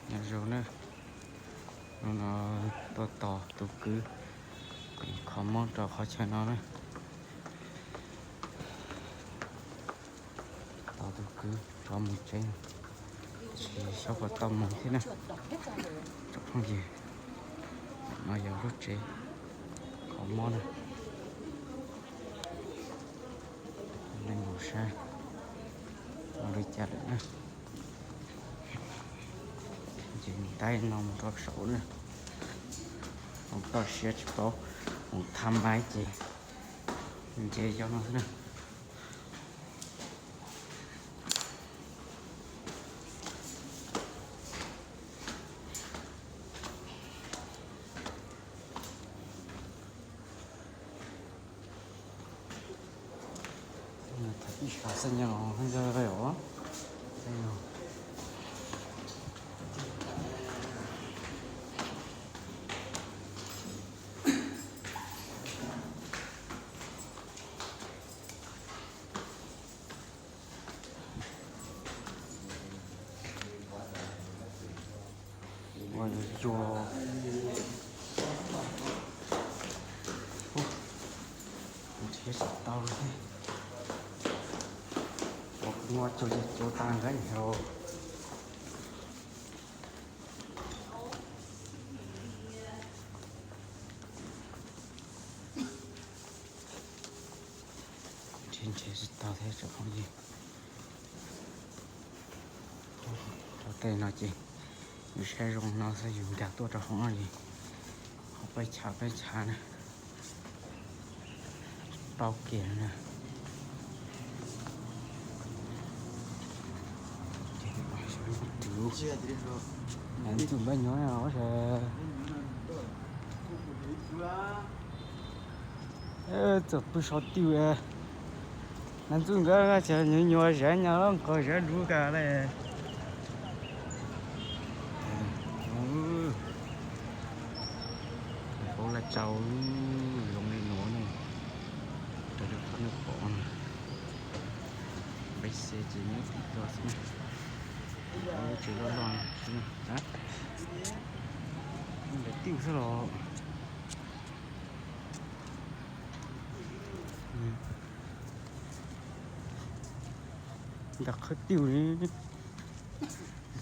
Nyob zoo na, hnub no tuaj tos tus kwv kho mob rau qhov chaw no na. Tos tus kwv rov mus tsev, tsis xyov puas tau mus thiab na. Tsoom phooj ywg, no yog lub tsev kho mob na. Nej mus saib ua li cas lawm na. Ces ntais no mus rau saud na, mus toj siab tsis paub, mus tham maiv ces nce yog no xwb na. Ib sab xab nyas os. Ua yuav nrhiav tsis tau li thiab. Ua kuv muaj cuag cuag tag nrho. Nrhiav nrhiav tsis tau thiab tsoom phooj ywg. Rau tej no ces yus saib zoo no xwb yus nkag tuaj rau hauv no ces ho peb chav peb chav na. Paub kiag na. Ntxuj npab nyuam os. Txawm pw saum twg, nas ntxuj nkawd ces nyuam nyuam zab nyog los nqos zab dub kawg li. Paub laj tsau zoo li nuav ne, raws li qhov nej pom no. Peb xe ces nyob tim ko xwb, lub tsev loj loj xwb. Ntawm tiuj xwb los. Ntawm qhov tiuj li,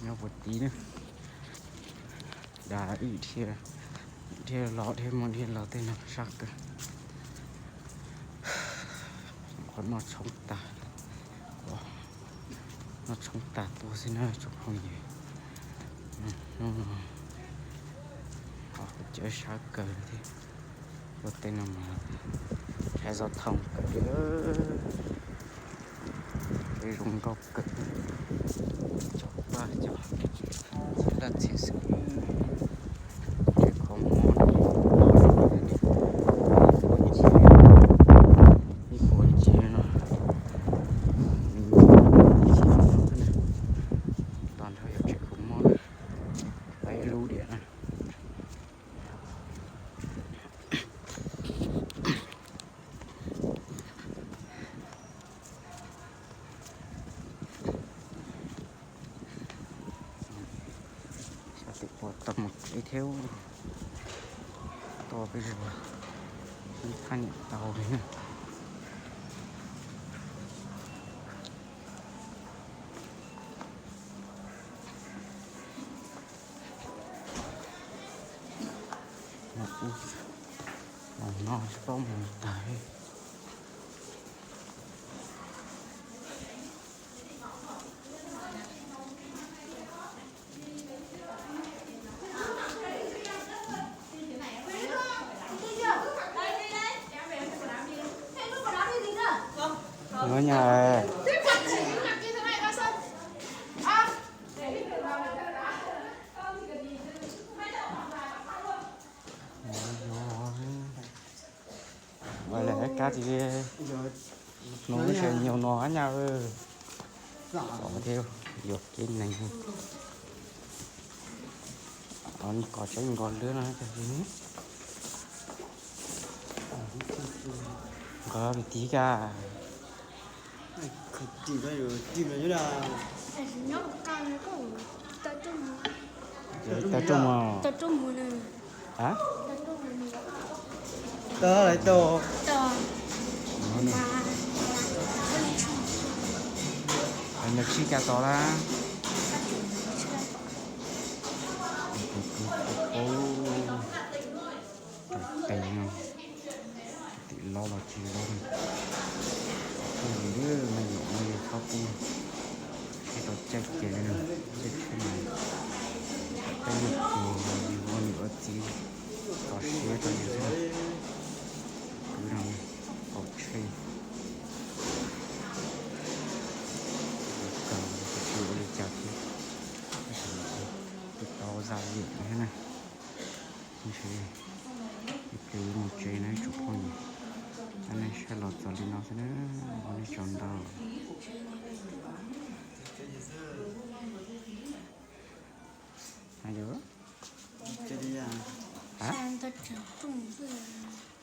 nyob puag tid na. Dag wb dhia, dhia los dhia mus dhia los tej no sab kawg. Qhov noj tshoob tag, noj tshoob tag tuaj xwb na tsoom phooj ywg. Hnub no qhov kuv cawv sab kawg thiab. Ua tej no mas thaij zov thooj kawg li. Peb zoo nkauj kawg. Cov paj cov txiv laj txiv xwb. Tsev kho mob, ib puas ntsis no, ib puas ntsis no, tos nrho yog tsev kho mob na. Peb lub diam na. Xyov tus puas tau mus tsev thiab. Tuaj peb zaug ib thaj niam tau li na. Mus ub, mus no tsis paub mus tag li. Ua nyab. Ua li kab tsis li, hnub sawv nyuag no nyab. Xov thiab yuam kev neeg. Qhov tseeb nkaus lawm no. Nqa vim tiv ka. Tim no yuav tim no yuav da. Nyob qa koj tau rau mus. Tau rooj mos. A, tau lawm tau. Nws sib cas tos lawm. Tus kwv tij paub rau tes no, tim loj los tsis loj li. Txhob pub yus, me nyuam no yus txhob pub. Sib tau caij ces li no, caij tsheb mas peb yug ces yus ua niam ua txiv txaus siab rau yus xwb. Kwv no haus tsheb, yus kawm tsis ua li cas thiab, tab sis tsis tau zam yem thiab na. Ntshe ib pliag mus tsev na ib tsoom phooj ywg. Tab nej saib los txog li no xwb na, ua nej tsaug ntau. Ayu, a, ntog tseem rooj xwb.